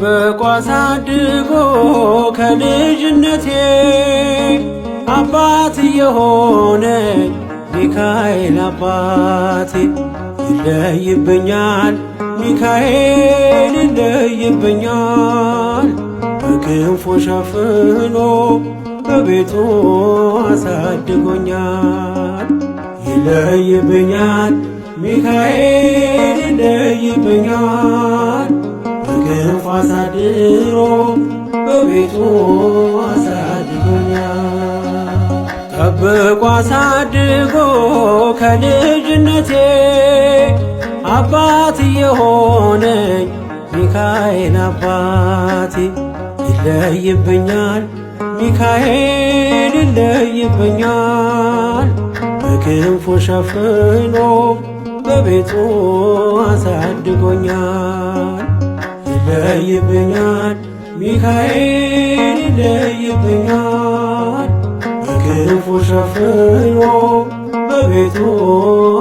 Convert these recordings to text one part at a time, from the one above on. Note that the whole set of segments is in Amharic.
ጠብቆ አሳድጎ ከልጅነቴ አባት የሆነኝ ሚካኤል አባቴ ይለይብኛል ሚካኤል ይለይብኛል በክንፉ ሸፍኖ በቤቱ አሳድጎኛል። ይለይብኛል ሚካኤል ይለይብኛል በክንፉ አሳድሮ በቤቱ አሳድጎኛል። ጠብቆ አሳድጎ ከልጅነቴ አባት የሆነኝ ሚካኤል አባቴ ይለይብኛል ሚካኤል ይለይብኛል በክንፉ ሸፍኖ በቤቱ አሳድጎኛል። ይለይብኛል ሚካኤል ይለይብኛል በክንፉ ሸፍኖ በቤቱ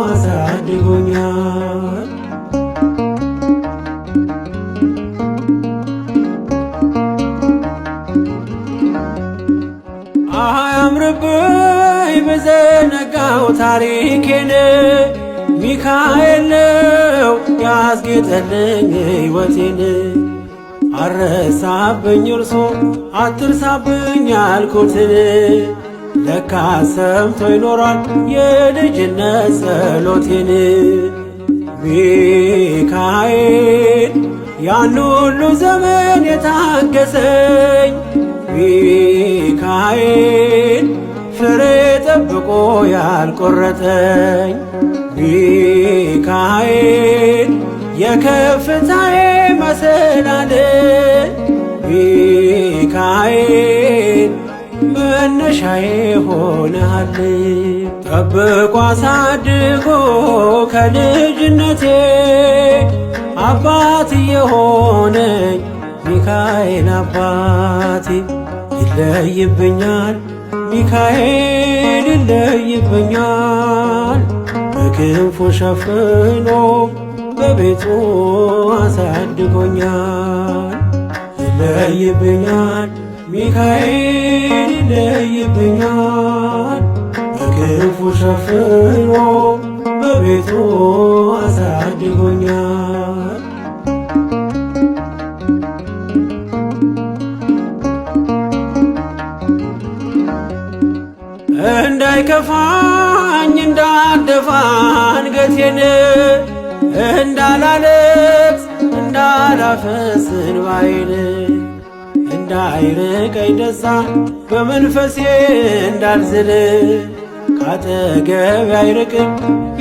አሳድጎኛል። አያምርብኝ በዘነጋው ታሪኬን ሚካኤል ነው ያስጌጠልኝ ሕይወቴን። አረሳብኝ እርሶ አትርሳብኝ ያልኩትን ለካ ሰምቶ ይኖራል የልጅነት ጸሎቴን። ሚካኤል ያን ሁሉ ዘመን የታገሰኝ ሚካኤል ፍሬ ጠብቆ ያልቆረጠኝ ሚካኤል የከፍታዬ መሰላል ሚካኤል መነሻዬ ሆነሃል። ጠብቆ አሳድጎ ከልጅነቴ አባት የሆነኝ ሚካኤል አባቴ ይለይብኛል ሚካኤል ይለይብኛል በክንፉ ሸፍኖ በቤቱ አሳድጎኛል። ይለይብኛል ሚካኤል ይለይብኛል በክንፉ ሸፍኖ በቤቱ አሳድጎኛል። እንዳይከፋኝ እንዳልደፋ አንገቴን እንዳላለቅስ እንዳላፈስ እንባዬን እንዳይርቀኝ ደስታ በመንፈሴ እንዳልዝል ካጠገቤ አይርቅም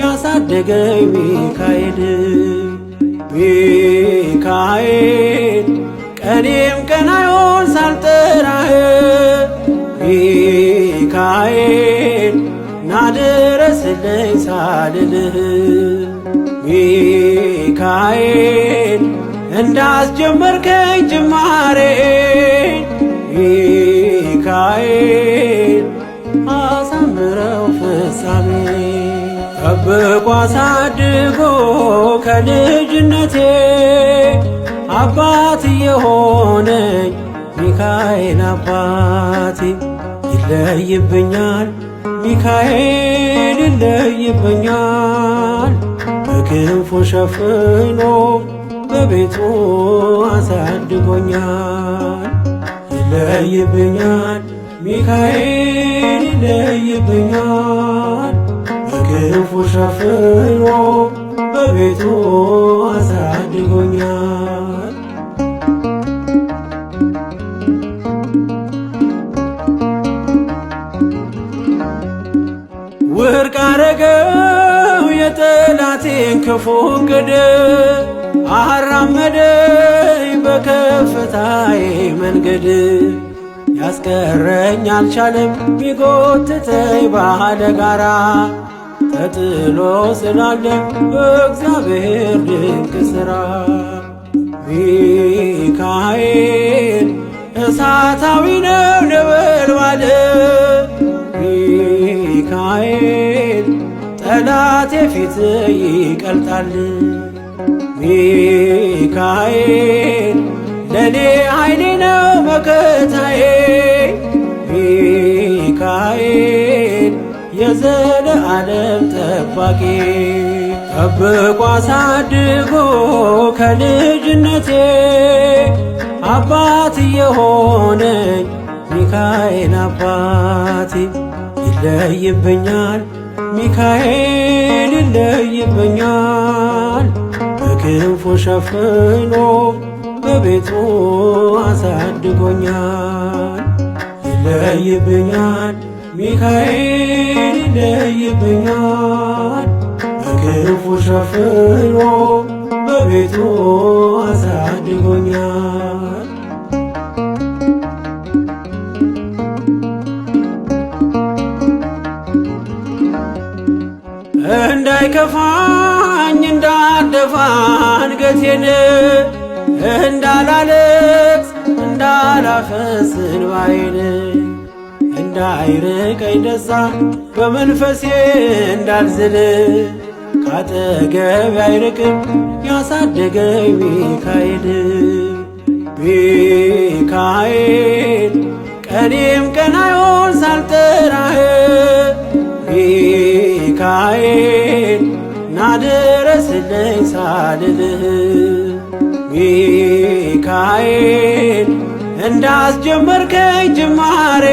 ያሳደገኝ ሚካኤል። ሚካኤል ቀኔም ቀናዮን ሳልጠራህ ሚካኤል ናድረስልኝ ሳልልህ ሚካኤል እንዳስጀመርከኝ ጅማሬ ሚካኤል አሳምረው ፍጻሜ። ጠብቆ አሳድጎ ከልጅነቴ አባት የሆነኝ ሚካኤል አባቴ ይለይብኛል ሚካኤል ይለይብኛል በክንፉ ሸፍኖ በቤቱ አሳድጎኛል። ይለይብኛል ሚካኤል ይለይብኛል በክንፉ ሸፍኖ በቤቱ አሳድጎኛል። ውድቅ አረገው የጠላቴን ክፉ እቅድ አራመደኝ በከፍታዬ መንገድ ያስቀረኝ አልቻለም ቢጎትተኝ ባለ ጋራ ተጥሎ ስላለ በእግዚአብሔር ድንቅ ሥራ። ሚካኤል እሳታዊ ነው ነበልባል ሚካኤል ጠላቴ ፊት ይቀልጣል። ሚካኤል ለኔ ኃይሌ ነው መከታዬ። ሚካኤል የዘለዓለም ጠባቂ ጠብቆ አሳድጎ ከልጅነቴ አባት የሆነኝ ሚካኤል አባቴ። ይለይብኛል ሚካኤል ይለይብኛል፣ በክንፉ ሸፍኖ በቤቱ አሳድጎኛል። ይለይብኛል ሚካኤል ይለይብኛል፣ በክንፉ ሸፍኖ በቤቱ አሳድጎኛል። እንዳይከፋኝ እንዳልደፋ አንገቴን፣ እንዳላለቅስ እንዳላፈስ እንባዬን፣ እንዳይርቀኝ ደስታ በመንፈሴ እንዳልዝል፣ ካጠገቤ አይርቅም ያሳደገኝ ሚካኤል። ሚካኤል ቀኔም ቀን አይሆን ሳልጠራህ፣ ሚካኤል ናድረስልኝ ሳልልህ፣ ሚካኤል እንዳስጀመርከኝ ጅማሬ፣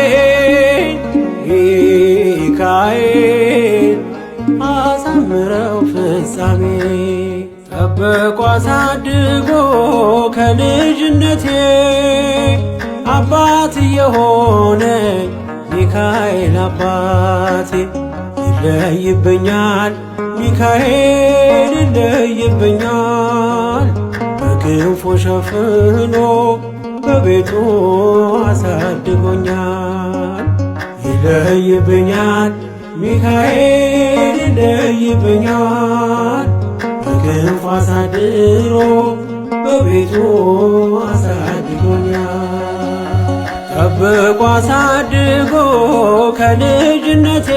ሚካኤል አሳምረው ፍጻሜ። ጠብቆ አሳድጎ ከልጅነቴ አባት የሆነ ሚካኤል አባቴ። ይለይብኛል ሚካኤል ይለይብኛል፣ በክንፉ ሸፍኖ በቤቱ አሳድጎኛል። ይለይብኛል ሚካኤል ይለይብኛል፣ በክንፉ አሳድሮ በቤቱ አሳድጎኛል። ጠብቆ አሳድጎ ከልጅነቴ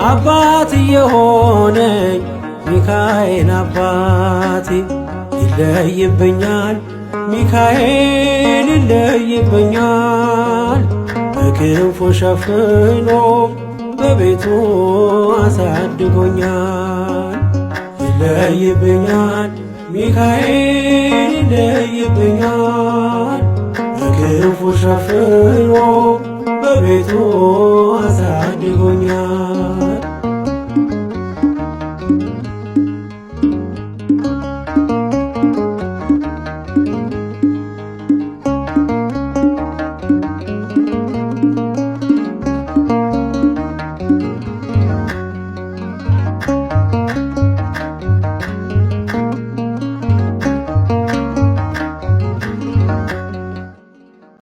አባት የሆነኝ ሚካኤል አባቴ። ይለይብኛል ሚካኤል ይለይብኛል፣ በክንፉ ሸፍኖ በቤቱ አሳድጎኛል። ይለይብኛል ሚካኤል ይለይብኛል፣ በክንፉ ሸፍኖ በቤቱ